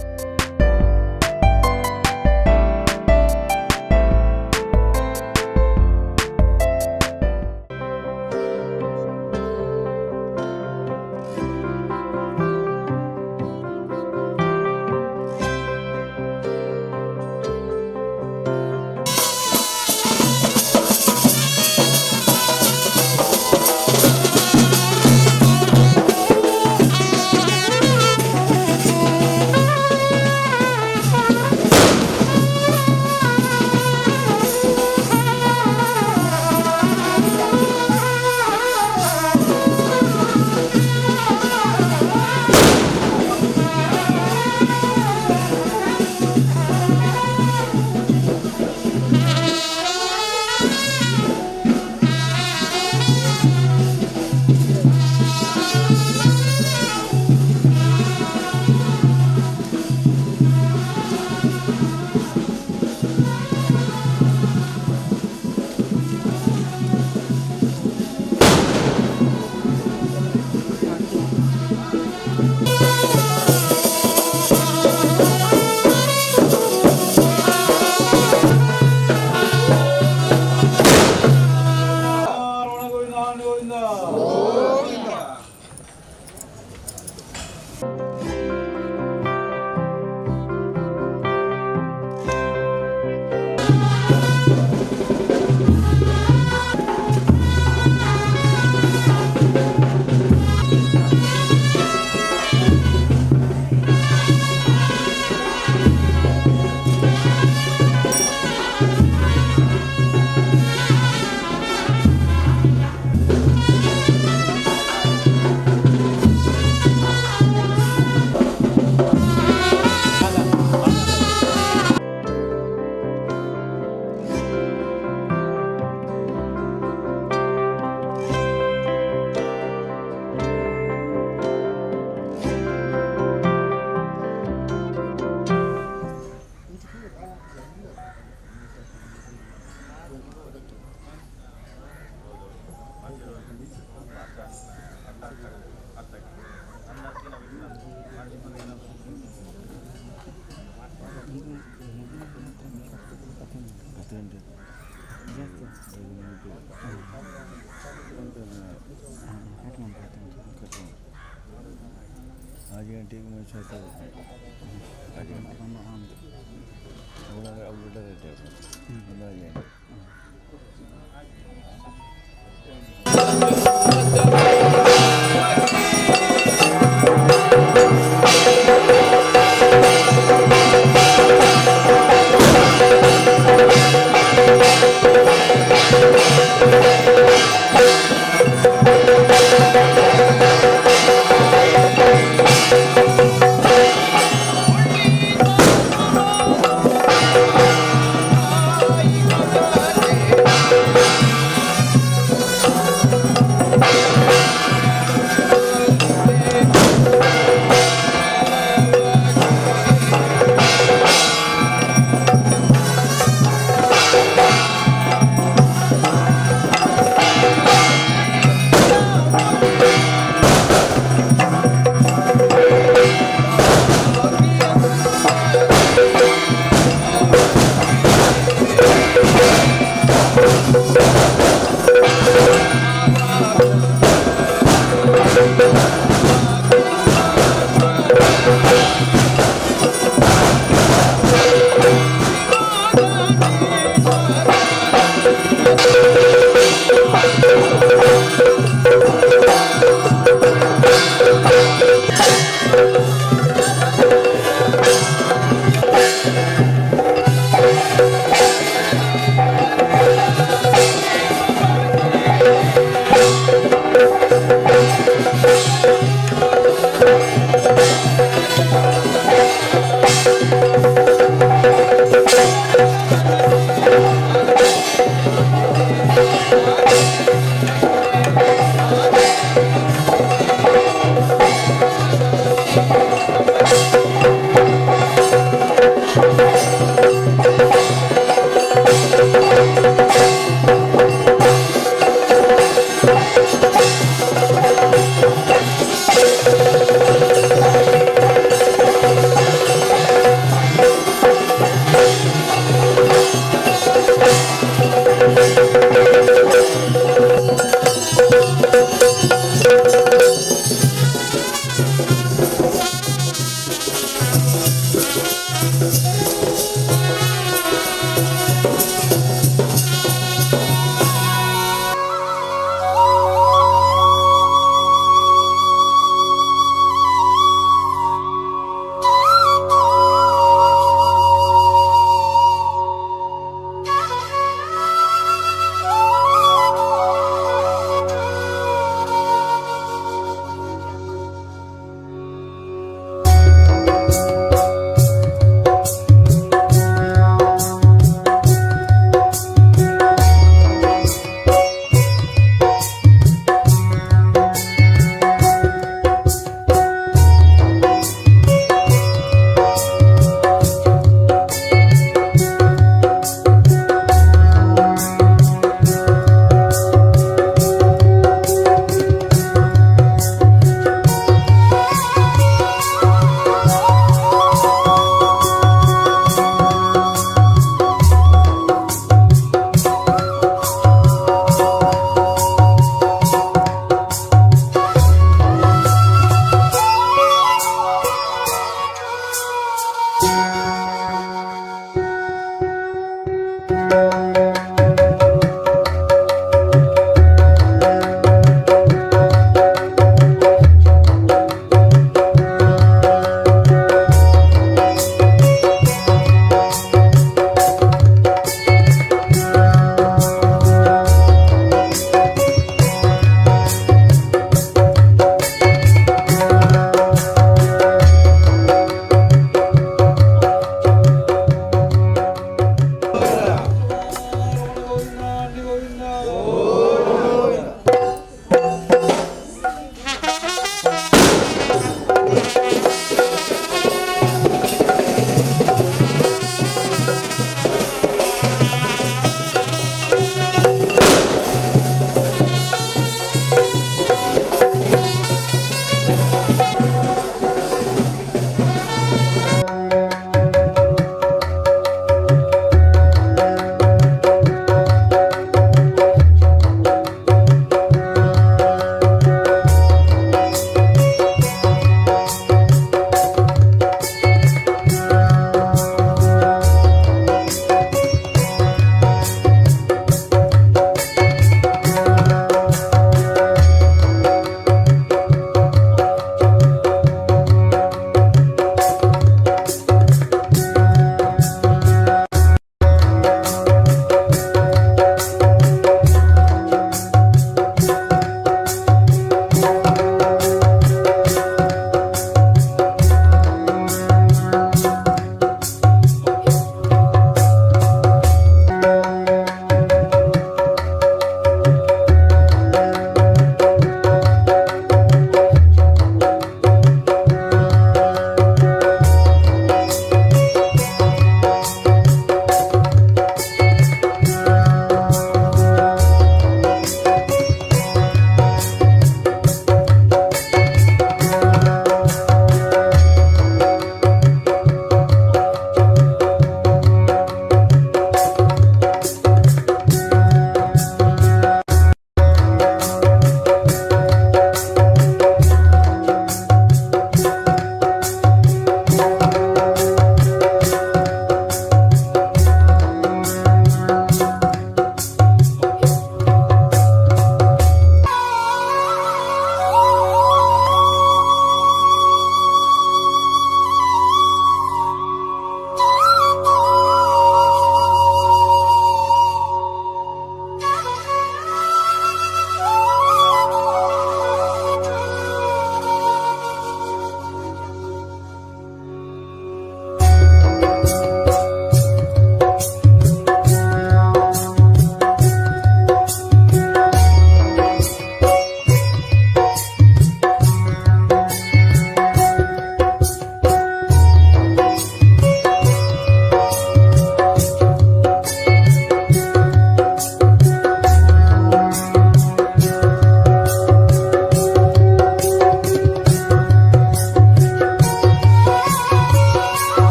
Thank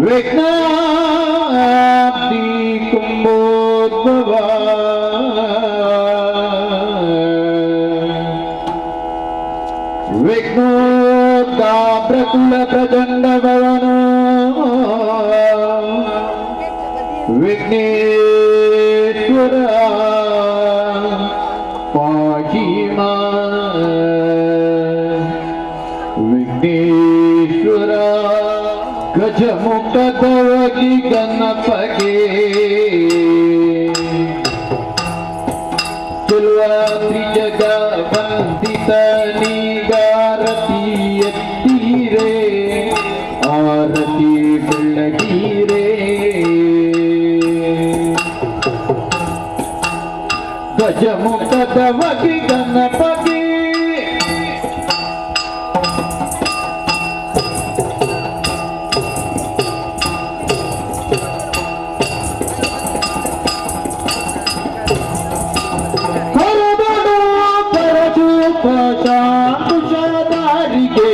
ವಿಘ್ನಾಬ್ಧಿ ಕುಂಭೋದ್ಭವ ವಿಘ್ನೋದ್ಗಾಭ್ರಕುಲ ಪ್ರಚಂಡ ಭವನ ವಿಘ್ನೇಶ್ವರ ಪಾಹಿ ಮಾ ವಿಘ್ನೇಶ್ವರ ಗಜಮುಖ ದವಗಿ ಗಣಪಗೆ ಚೆಲುವ ತ್ರಿಜಗ ವಂದಿತ ನಿಗಾರತಿ ಎತ್ತೀರೆ ಆರತಿ ಬೆಳಗೀರೆ ಗಜಮುಖ ದವಗಿ ಗಣಪಗೆ ಕುಶದಾರಿಗೆ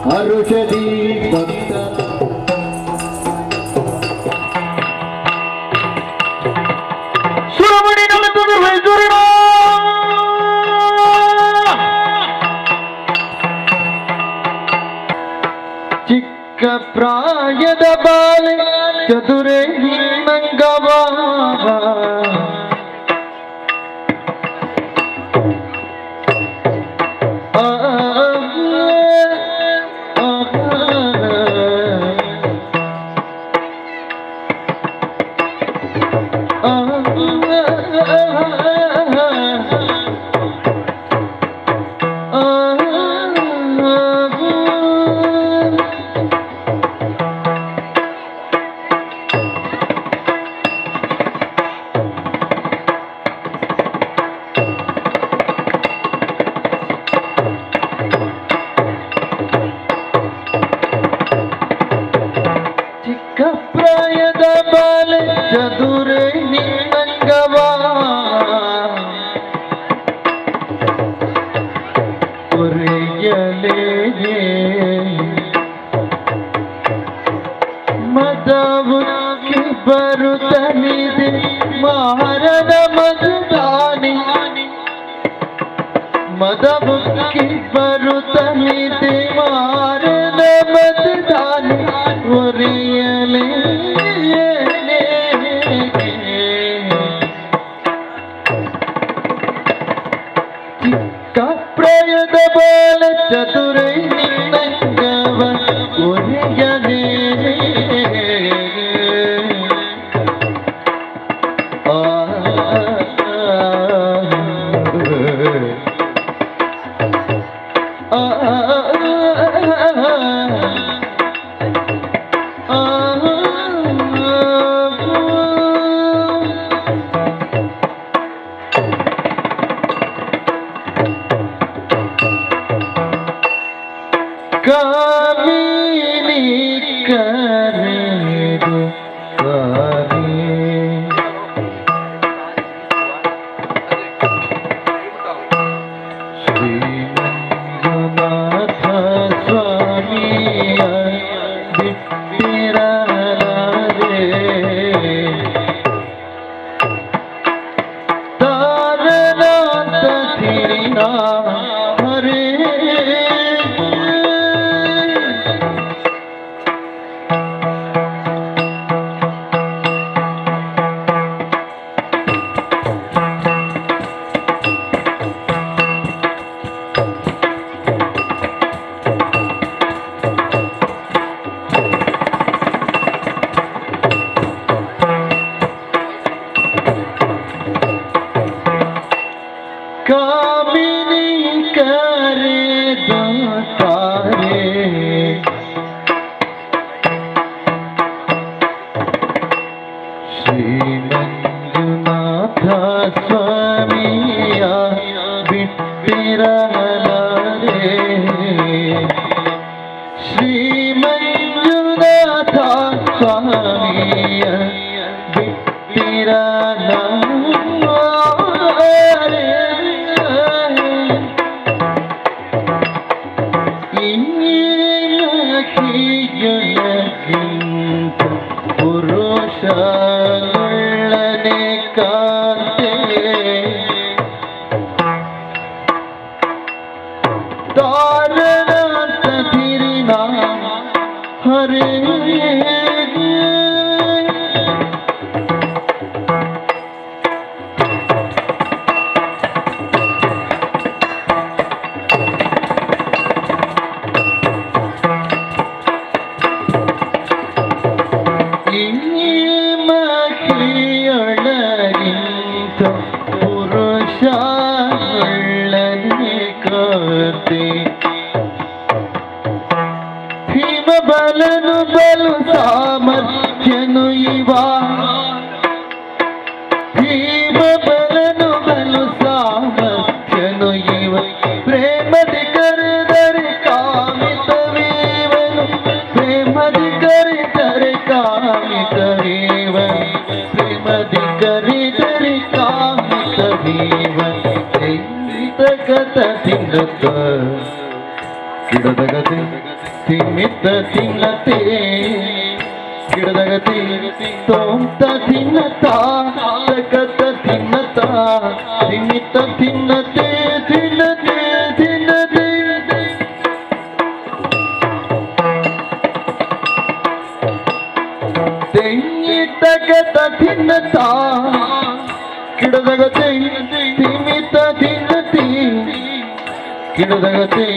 ಹರುಷದಿ ಭಕ್ತ ಸುರಮಣಿ ನಲಿತುದಿರು ಚಿಕ್ಕ ಪ್ರಾಯದ ಬಾಲೆ ಚದುರೆ ನಿನ್ನಂಗವ ಚಿಕ್ಕ ಪ್ರಾಯದ ಬಾಲೆ ಚದುರೆ ನಿನ್ನಂಗವ ಕೊರೆಯಲೇ ಮದವುಕ್ಕಿ ಬರುತ್ತಲಿದೆ ಮಾರನ ಮಧುದಾನಿ ಮದವುಕ್ಕಿ ಬರುತ್ತಲಿದೆ ಮಾರನ ಮಧುದಾನಿ ಒರೆಯಲೇ ಚಿಕ್ಕ ಪ್ರಾಯದ ಬಾಲ ಚತುರೈ ನಿನ್ನಂಗವ ಒರೆಯಲೇ ಆ ಆ ಆ ಕಾಮಿನಿ ಕರೆದು ಕಾಮಿ ಶ್ರೀ ಮಂಜುನಾಥ ಸ್ವಾಮಿಯ ಬಿಟ್ಟಿರಲಾರೆ ತಾರನಾಥ ತಿರಿನಾ ಹರೇ ತಾರನಾಥ ತಿರಿನ ಹರೇ. ಈ ಮಹಿಯೊಳಗಿಂತ ಪುರುಷ ಕತೆ ಭೀಮ ಬಲನು ಬಲು ಸಾಮರ್ಥ್ಯನು ಇವ, ಭೀಮ ಬಲನು ಬಲು ಸಾಮರ್ಥ್ಯನು ಇವ, ಪ್ರೇಮದಿ ಕರೆದರೆ ಕಾಮಿತವೀವನು, ಪ್ರೇಮದಿ ಕರೆದರೆ ಕಾಮಿತವೀವನು, ಪ್ರೇಮದಿ ಕರೆದರೆ ಕಾಮಿತವೀವನು. ತಗತ ತಿನ್ನತ ಗಿಡದಗತೆ ತಿಮ್ಮಿತ ತಿನ್ನತೆ, ಗಿಡದಗತಿ ತೋಂತ ತಿನ್ನತ ತಗತ ತಿನ್ನತ ತಿಮ್ಮಿತ ತಿನ್ನತೆ ತಿನ್ನತೆ ತಿನ್ನತೆ. ತೆಂಗಿ ತಗತ ತಿನ್ನತ ಗಿಡದಗತೆ ತಿಮ್ಮಿತ ತಿನ್ನತಿ, ಗಿಡದಗತೆ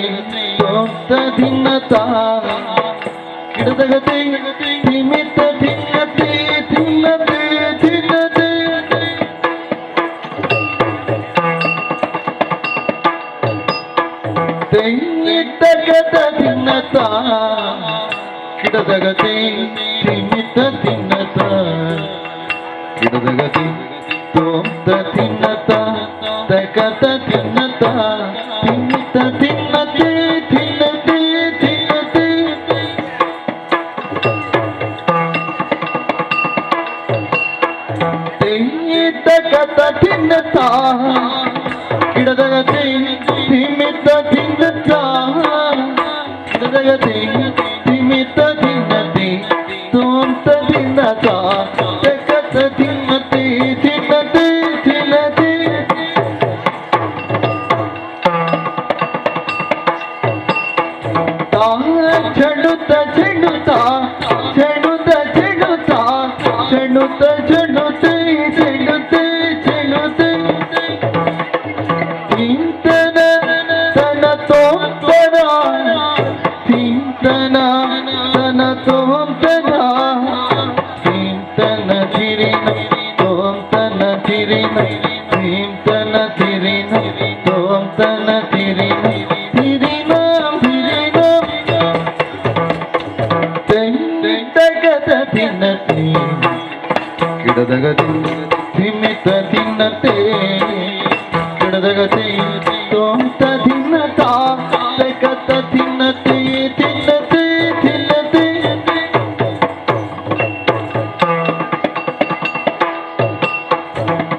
ತೋಂತ ತಿನ್ನತ ಗಿಡದಗತೆ ತಿಮಿತ ತಿನ್ನತೆ ತಿನ್ನತೆ ತಿನ್ನತೆ. ತೆಂಗಿ ತಗತ ತಿನ್ನತ ಗಿಡದಗತೆ ತಿಮಿತ ತಿನ್ನತ, ಗಿಡದಗತೆ ತೋಂತ ತಿನ್ನತ ತಗತ ತಿನ್ನತ ತಿಮಿತ ತಿನ್ನತೆ ತಿನ್ನತೆ ತಿನ್ನತೆ. ತೆಂಗಿ ತಗತ ತಿನ್ನತ ಗಿಡದಗತೆ ತಿಮಿತ ತಿನ್ನತ, ಗಿಡದಗತೆ ತಿಮಿತ ತಿನ್ನತೆ ತೋಂತ ತಿನ್ನತ ತಗತ ತಿನ್ನತೆ ತಿನ್ನತೆ ತಿನ್ನತೆ. ತಾ ಚೆಡುತ್ತ ಚೆಡುತ್ತ ಚೆಡುತ್ತ ಚೆಡುತ್ತ ಚೆಡುತ್ತ ಚೆಡುತ್ತೆ ಚೆಡುತ್ತೆ ಚೆಡುತ್ತೆ. ತಿಂತನ ತನ ತೋಂತನ ತಿಂತನ ತನ ತೋಂತನ, ತಿಂತನ ತಿರಿನ ತೋಂತನ ತಿರಿನ, ತಿಂತನ ತಿರಿನ ತೋಂತನ ತಿರಿನ ತಿರಿನ ತಿರಿನ. ತೆಂಗದ ತಿನ್ನತೆ ಗಿಡದಗತಿ ತಿಮ್ಮಿತ ತಿನ್ನತೆ, ಗಿಡದಗತಿ ತೋಂತ ತಿನ್ನತ ತಗತ ತಿನ್ನತೆ ತಿನ್ನತೆ ತಿನ್ನತೆ.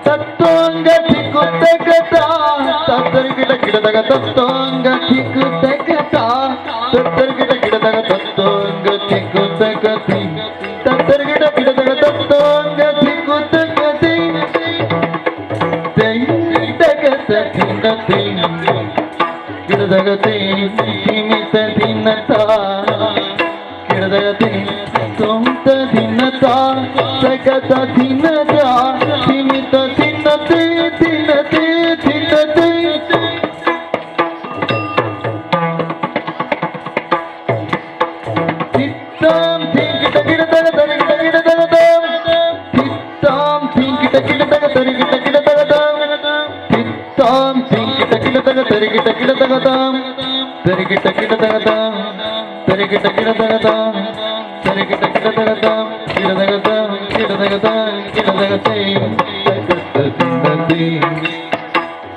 ತತ್ವಾಂಗ ತಿಕ್ಕು ತಗತ ತತ್ತರಿಗಿಡ ಗಿಡದಗ ತತ್ವಾಂಗ ತಿಕ್ಕು ತಗತ ತತ್ತರಿಗಿಡ ಗಿಡದಗ ತತ್ವಾಂಗ ತಿಕ್ಕು ತಗತಿ, ತತ್ತರಿಗಿಡ ಗಿಡದಗ ತತ್ವಾಂಗ ತಿಕ್ಕು ತಗತಿ. ತೆಂಗತ ತಿನ್ನತಿ ಗಿಡದಗತಿ ತಿಮಿತ ತಿನ್ನತ, ಗಿಡದಗತಿ ತೋಂತ ತಿನ್ನತ ತಗತ ತಿನ್ನತ ತಿಮಿತ ತಿನ್ನತೆ ತಿನ್ನತೆ ತಿನ್ನತೆ. ತಿತ್ತಾಂ ತಿಂಕಿಟ ಗಿಡದಗ ತರಿಗಿಟ ಗಿಡದಗ ತಾಂ, ತಿತ್ತಾಂ ತಿಂಕಿಟ ಗಿಡದಗ ತರಿಗಿಟ ಗಿಡದಗ ತಾಂ, ತಿತ್ತಾಂ ತಿಂಕಿಟ ಗಿಡದಗ ತರಿಗಿಟ ಗಿಡದಗ ತಾಂ, ತರಿಗಿಟ ಗಿಡದಗ ತಾಂ, ತರಿಗಿಟ ಗಿಡದಗ ತಾಂ, ತರಿಗಿಟ ಗಿಡದಗ ತಾಂ, ಗಿಡದಗ ತಾಂ, ಗಿಡದಗ ತಾಂ, ಗಿಡದಗತೆ ತಗತ ತಿನ್ನತೆ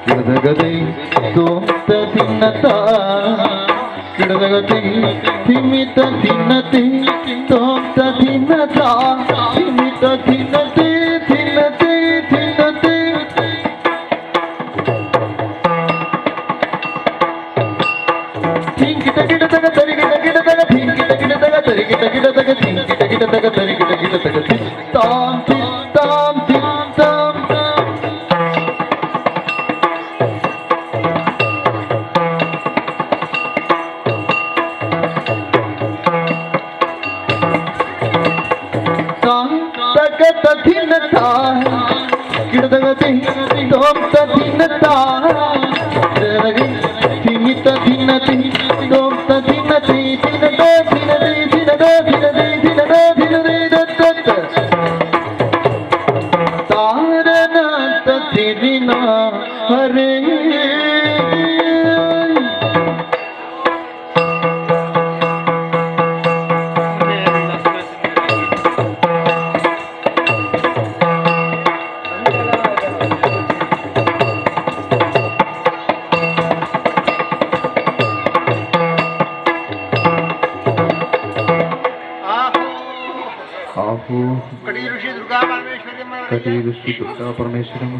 ಗಿಡದಗತೆ ತೋಂತ ತಿನ್ನತ, ಗಿಡದಗತೆ ತಿಮಿತ ತಿನ್ನತೆ ತೋಂತ ತಿನ್ನತ ತಿಮಿತ ತಿನ್ನತೆ ತಿನ್ನತೆ ತಿನ್ನತೆ. ತಿಂಕಿಟ ಗಿಡದಗ ತರಿಗಿಟ ಗಿಡದಗ ತಿಂಕಿಟ ಗಿಡದಗ ತರಿಗಿಟ ಗಿಡದಗ ತಿಂಕಿಟ ಗಿಡದಗ ತರಿಗಿಟ ಗಿಡದಗ ತಿತ್ತಾಂ ತಿತ್ತಾಂ ತಿತ್ತಾಂ. ತಥಿನತ ಕಿಡದಗತಿ ತೋಂ ತಥಿನತ ತಿಮಿತ ತಿನ್ನತಿ ತೋಂ ತಥಿನತಿ ತಿನತ ತಿನತಿ ತಿನತ ತಿನತಿ ತಿನತ ತಿನತಿ ದತ್ತ ತಾರನ ತಥಿನ ಹರೇ. ಆಹೋ. ಕಡೀರು ಶ್ರೀ ದುರ್ಗಾ ಪರಮೇಶ್ವರಿ ಕಟೀಲು ಶ್ರೀ ದುರ್ಗಾ ಪರಮೇಶ್ವರಮ್ಮ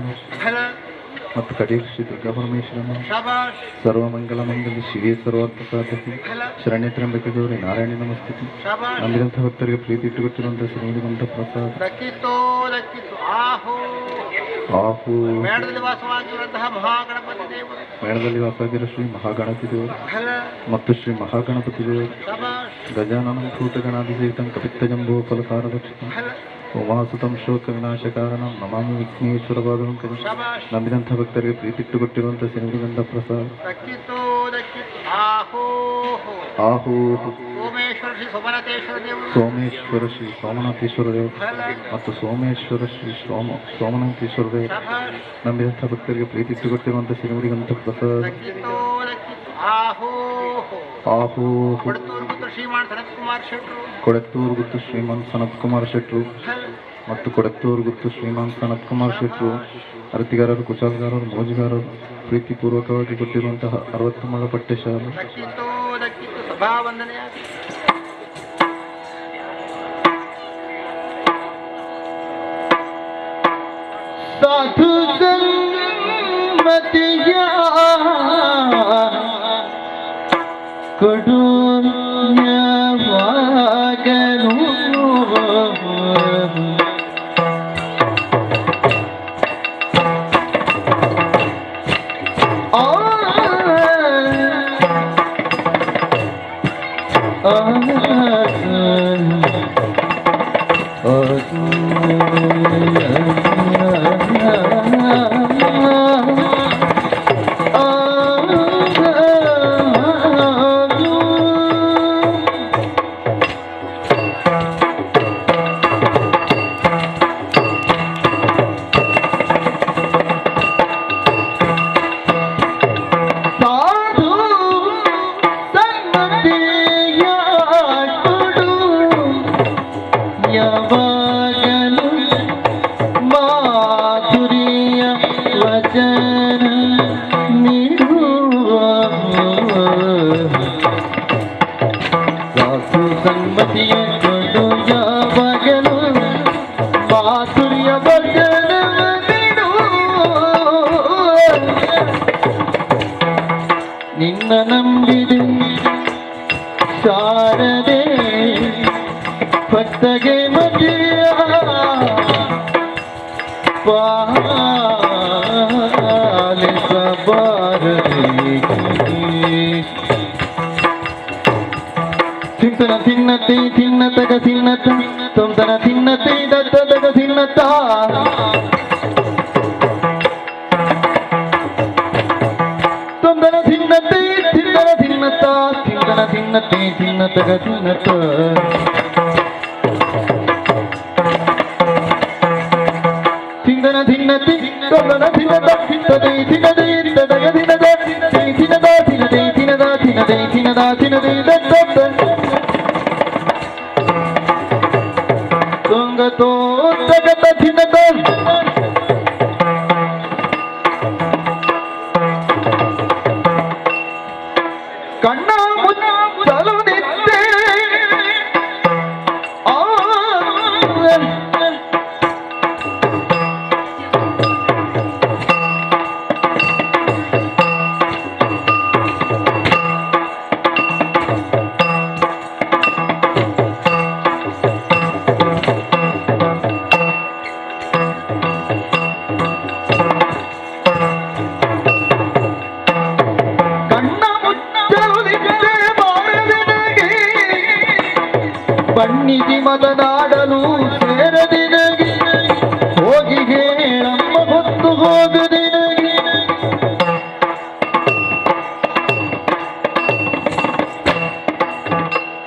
ಮತ್ತು ಕಟೀಲು ಶ್ರೀ ದುರ್ಗಾ ಪರಮೇಶ್ವರಮ್ಮ. ಶಾಬಾಷ್. ಸರ್ವಮಂಗಲ ಮಂಗಲ ಶಿವೇ ಸರ್ವಾರ್ಥ ಸಾಧಕಿ ಶರಣ್ಯ ತ್ರ್ಯಂಬಕ ಗೌರಿ ನಾರಾಯಣಿ ನಮಸ್ತುತಿ. ಶಾಬಾಷ್. ನಂಬಿದಂಥ ಭಕ್ತರಿಗೆ ಪ್ರೀತಿ ಇಟ್ಟುಕೊಟ್ಟಿರುವಂತಹ ಶ್ರೀಮಂತ ಪ್ರಸಾದ ದಕ್ಕಿತೋ ದಕ್ಕಿತು. ಆಹೋ. ಆಹೋ. ಮೇಳದಲ್ಲಿ ವಾಸವಾಗಿರುವಂತಹ ಮಹಾಗಣಪತಿ ದೇವರು. ಮೇಳದಲ್ಲಿ ವಾಸವಾಗಿರುವ ಶ್ರೀ ಮಹಾಗಣಪತಿ ದೇವರು ಫಲ. ಮತ್ತು ಶ್ರೀ ಮಹಾಗಣಪತಿ ದೇವರು. ಶಾಬಾಷ್. ಗಜಾನನಂ ಭೂತಗಣಾಧಿಸೇವಿತಂ ಕಪಿತ್ತಜಂಬೋ ಫಲಸಾರಭಕ್ಷಿತಂ ಫಲ. ಉಮಾಸುತಂ ಶೋಕ ವಿನಾಶಕಾರಣಂ ನಮಾಮಿ ವಿಘ್ನೇಶ್ವರ ಪಾದಪಂಕಜಂ. ಶಾಬಾಷ್. ನಂಬಿದಂಥ ಭಕ್ತರಿಗೆ ಪ್ರೀತಿಟ್ಟುಕೊಟ್ಟಿರುವಂತಹ ಶ್ರೀಮಂತ ಪ್ರಸಾದ ದಕ್ಕಿತೋ ದಕ್ಕಿತು. ಆಹೋ. ಆಹೋ. ಸೋಮೇಶ್ವರ ಶ್ರೀ ಸೋಮನಾಥೇಶ್ವರ ದೇವರು. ಸೋಮೇಶ್ವರ ಶ್ರೀ ಸೋಮನಾಥೇಶ್ವರ ದೇವರು ಫಲ. ಮತ್ತು ಸೋಮೇಶ್ವರ ಶ್ರೀ ಸೋಮನಾಥೇಶ್ವರ ದೇವರು. ಶಾಬಾಷ್. ನಂಬಿದಂಥ ಭಕ್ತರಿಗೆ ಪ್ರೀತಿ ಇಟ್ಟುಕೊಟ್ಟಿರುವಂತಹ ಶ್ರೀಮಂತ ಪ್ರಸಾದ ದಕ್ಕಿತೋ ದಕ್ಕಿತು. ಆಹೋ. ಆಹೋ. ಕೊಡತೂರು ಪುತ್ರ ಶ್ರೀಮಾನ್ ಸನತ್ ಕುಮಾರ್ ಶೆಟ್ರು. ಕೊಡತ್ತೂರು ಗುತ್ತು ಶ್ರೀಮಾನ್ ಸನತ್ ಕುಮಾರ್ ಶೆಟ್ರು ಫಲ. ಮತ್ತು ಕೊಡತ್ತೂರು ಗುತ್ತು ಶ್ರೀಮಾನ್ ಸನತ್ ಕುಮಾರ್ ಶೆಟ್ರು ಅರತಿಗಾರರು, ಕುಶಾಲಗಾರರು, ಮೋಜುಗಾರರು ಪ್ರೀತಿಪೂರ್ವಕವಾಗಿ ಕೊಟ್ಟಿರುವಂತಹ 60 ಮೊಳ ಪಟ್ಟೆ ಶಾಲು. ದಕ್ಕಿತೋ ದಕ್ಕಿತು. ಸಭಾವಂದನೆಯಾಗಿ. ಸಾಧು ಸನ್ಮತಿಯ ಕೊಡು ಯಾವಾಗಲೂ. ಆ ಆ ಸಾಧು ಸನ್ಮತಿಯ ಕೊಡು ಯಾವಾಗಲೂ ಮಾಧುರ್ಯ ವಚನ ನೀಡುವ. ಸಾಧು ಸನ್ಮತಿಯ ಕೊಡು ಯಾವಾಗಲೂ ಮಾಧುರ್ಯ ವಚನ ನೀಡುವ. ನಿನ್ನ ನಂಬಿದೆ ಶಾರದೆ ಭಕ್ತಗೆ ಮದಿಯ ಪಾಲಿಸಬಾರದೆ. ತಿಂತನ ತಿನ್ನತಿ ತಿನ್ನತಗ ತಿನ್ನತ ತೊಂತನ ತಿನ್ನತಿ ದತ್ತದಗ ತಿನ್ನತ ತೊಂದನ ತಿನ್ನತಿ ತಿನ್ನನ ತಿನ್ನತ ತಿಂದನ ತಿನ್ನತಿ ತಿನ್ನತಗ ತಿನ್ನತ ತಿಂದನ ತಿನ್ನತಿ ತೊಂದನ ತಿನ್ನತ ತಿನ್ನದೆ ತಿನ್ನದೆ ತದಗ ತಿನ್ನದ ತಿನ್ನದ ತಿನ್ನದೆ ತಿನ್ನದ ತಿನ್ನದೆ ತಿನ್ನದ ತಿನ್ನದೆ ದತ್ತ ತುಂಗತೋ ತಗತ ತಿನ್ನತ. ಕಣ್ಣ ಮುಚ್ಚಲು ನಿದ್ದೆ ಆ ಕಣ್ಣ ಮುಚ್ಚಲು ನಿದ್ದೆ ಬಾರದಿನಗೆ ಬಣ್ಣಿಸಿ ಮತನಾಡಲು ಸೇರದಿನಗೆ.